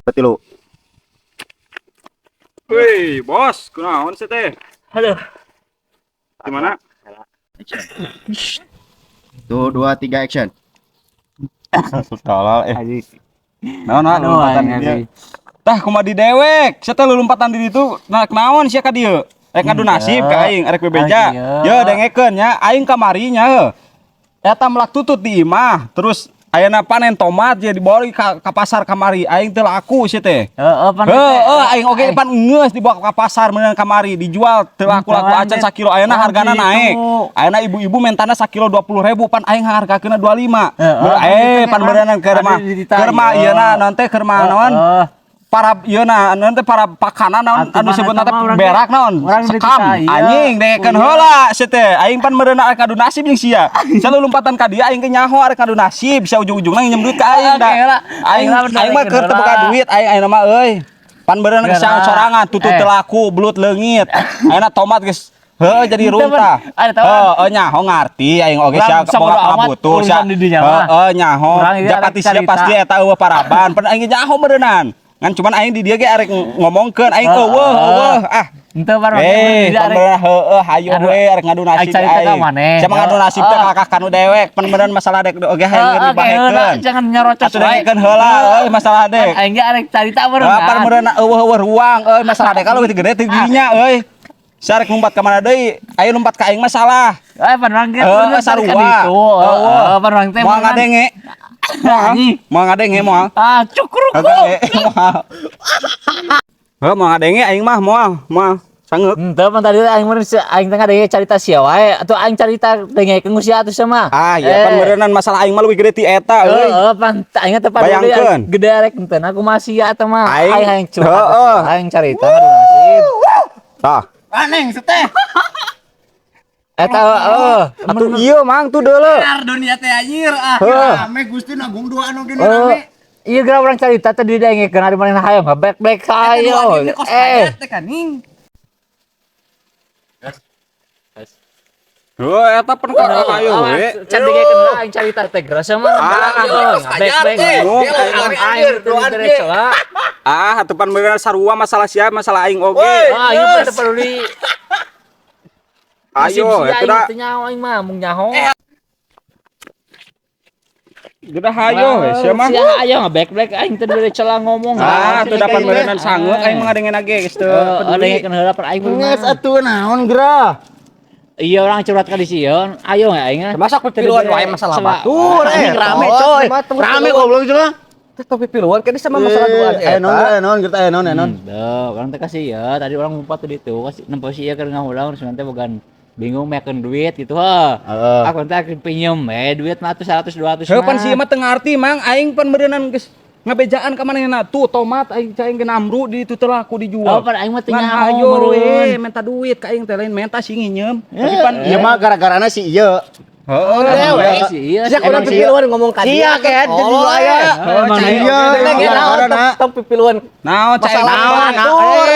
3. Wih, bos, kunaon sih teh? Aduh. Di mana? Action. 1, 2, 3, action. Tolol eh. Anjing. Naon naon Aduh, lompatan aing di dieu. anjing. Tah kumaha di dewek? Sia teh lompatan di ditu nah naon sia ka dieu? Rek ngadu nasib ka aing, rek bebeja. Ah, iya. Ye dengekeun nya, aing kamari nya heuh. Eta melak tutut di imah, terus ayeuna panen tomat ye dibawa ka pasar kamari, aing teu laku sia teh. Heeh, pan. Heeh, aing oge pan geus dibawa ka pasar meunang kamari dijual teu laku-laku acan sakilo ayeuna hargana naik. Ayeuna ibu-ibu mentana sakilo 20.000 pan aing hargakeuna 25. Heeh, Pan beureunan keur mah. Keur mah ieu na naon teh keur mah naon? Para ieu na naon teh para pakanan naon Atuh anu mana sebutna eta teh mah urang berak naon? urang Sekam. dititah, iya. Anjing dengekeun Iya. heula sia teh. Aing pan meureunna arek ngadu nasib jeung sia. Sia lompatan ka dieu aing ge nyaho arek ngadu nasib, sia ujung-ujungna nginjem duit ka aing da. Oke lah. Aing Aing lah aing mah keur teu boga heula. duit aing ayeuna mah euy. Pan meureun Geura. geus sorangan tutut teu laku, belut leungit. Ayeuna tomat geus heuh jadi Teu, runtah. Ada tahu. Heuh nyaho ngarti aing oge sia Urang sabodo boga amat pangabutuh sia. urusan di dinya mah. Heuh nyaho. Urang ieu arek Japati sia carita. pasti eta eueuh paraban. Pan aing ge nyaho meureunan. Ngan cuman aing di dieu ge arek ngomongkeun aing eueuh eueuh ah. Henteu pan Eh, pan beureunan heueuh hayu we arek ngadu nasib Aing carita ka aing. maneh. Sia mah ngadu nasib teh Heeh. kakak kanu dewek, pan beureunan masalah dek oge hayang Heeh, dibahekeun. jangan nyerocos Atuh dengekeun heula euy masalah dek. Aing ge arek carita meureun. Ah, pan meureun eueuh-eueuh ruang euy masalah dek kalau gede teh dirinya euy. Sia rek lompat ka mana deui? Ayo lompat ka aing mah salah. Eh, pan urang ge Heeh, sarua. Heeh, pan urang teh Moal meureun. ngadenge. Moal. Anjing. Moal ngadenge moal. Ah, cukruk. Ngadenge moal. Heuh moal ngadenge aing mah moal, moal. Sangeuk. Henteu pan tadi aing meureun aing teh ngadenge carita sia wae atuh aing carita dengekeun ku sia atuh sia mah. Ah, iya pan meureunnan masalah aing mah leuwih gede ti eta euy. Heeh, pan aing teh paduli Bayangkeun. gede arek henteu aku masih ya eta mah. Aing- Aing hayang curhat. Heeh. Aing carita ngadu nasib. Tah. Aneh seteh. Eta heeh. Atuh ieu mang tuh deuleu. Dunia teh anjir ah. Heuh. Rame Gusti Agung dua anu gini Eh, rame. iya geura urang carita teh didengekeun ari manehna hayang ngebek-bek hayo. Eh, teh kaning. Heuh eta pan ka ayo we. Can dengekeun lah aing carita teh geura mah. Ngebek-bek. Aing teu dibere celah. Ah, atuh pan meureun sarua masalah sia masalah aing oge. Ah, ieu mah teu peduli. Ayo, Nasib sia eta da. aing teu nyaho aing mah mung nyaho. Geura hayo we sia mah. Sia ayo ngebek-bek aing teu dibere celah ngomong. Ah, atuh dapat meureunnan sangeuk aing mah ngadengena ge geus teu Heeh, peduli. dengekeun heula per aing Geus mah. atuh naon geura. Iya orang curhat ka di sieun, ayo nggak aing? Masa pipiluan wae masalah batur Anjing eh. rame coy. Rame goblok cenah. Teh pipiluan kan sama masalah dua Aya naon aya naon geura aya naon aya naon. Tuh, orang teh kasih ya, tadi orang ngumpet di itu, kasih nempo sih ya keur ngahulang terus nanti bogan bingung mekeun duit gitu ha. Heeh. Aku teh akhir pinjem duit mah atuh 100 200 Heuh pan sia mah teu ngarti mang aing pan meureunnan geus ngabejaan ka manehna tuh tomat aing cai aing ge namru di itu teu laku dijual. Oh, pan aing mah teu Ngan nyaho hayo meureun. we menta duit ka aing teh lain menta sih nginjem. Tapi pan Ieu mah gara-garana si ieu. Heeh, Dewe sih, iya. Sia kurang Emang sih. pipiluan ngomong ka Sia kan jadi nu aya. Emang Iya, gara-garana. Tong pipiluan Naon cai Masalah naon batur.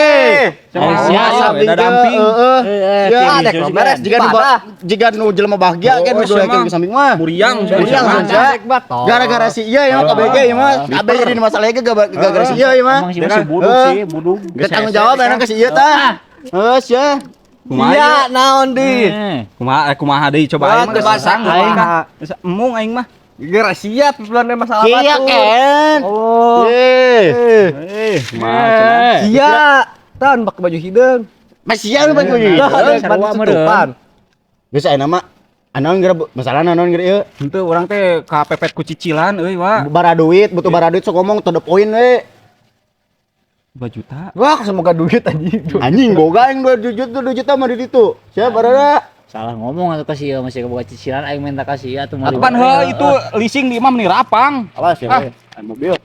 Sama Sia, sia da damping. Heeh. Eh, Ya, eh, dek, jujur beres. sih, Jika nu jika nu jelema bahagia kan nu Oh, sia mah. ke samping mah. Muriang Muriang sia. sia. Gara-gara si ieu ya KBG ieu mah. KB jadi masalah ge gara-gara si ieu ieu mah. Emang sih masih buduk sih, buduk. Geus tanggung jawab enak ke si ieu tah. Heuh sia. Kumaha Iya, naon di. Eh, kumaha kumaha deui coba aing mah geus sanggup Aing. mah. Geus embung aing mah. Geura sia pipiluan masalah Sia batur. kan. Oh. Eh. Eh, kumaha cenah. Sia. Tan pakai baju hideung. Mas sia lu baju Tah, ada sarua baju meureun. tutupan. Geus aya nama anaon geura masalah naon geura ieu. Henteu urang teh kapepet ku cicilan euy wa. Bara duit, butuh bara duit sok ngomong to the point we. 2 juta. Wah, semoga duit anjing. Anjing boga aing 2 juta 2 juta mah di ditu. Sia barada. Salah ngomong atau kasih ya masih kebuka cicilan aing minta kasih ya atuh Atuh pan heuh itu leasing di imam nih rapang. Awas ya, Ah. we. Aya mobil.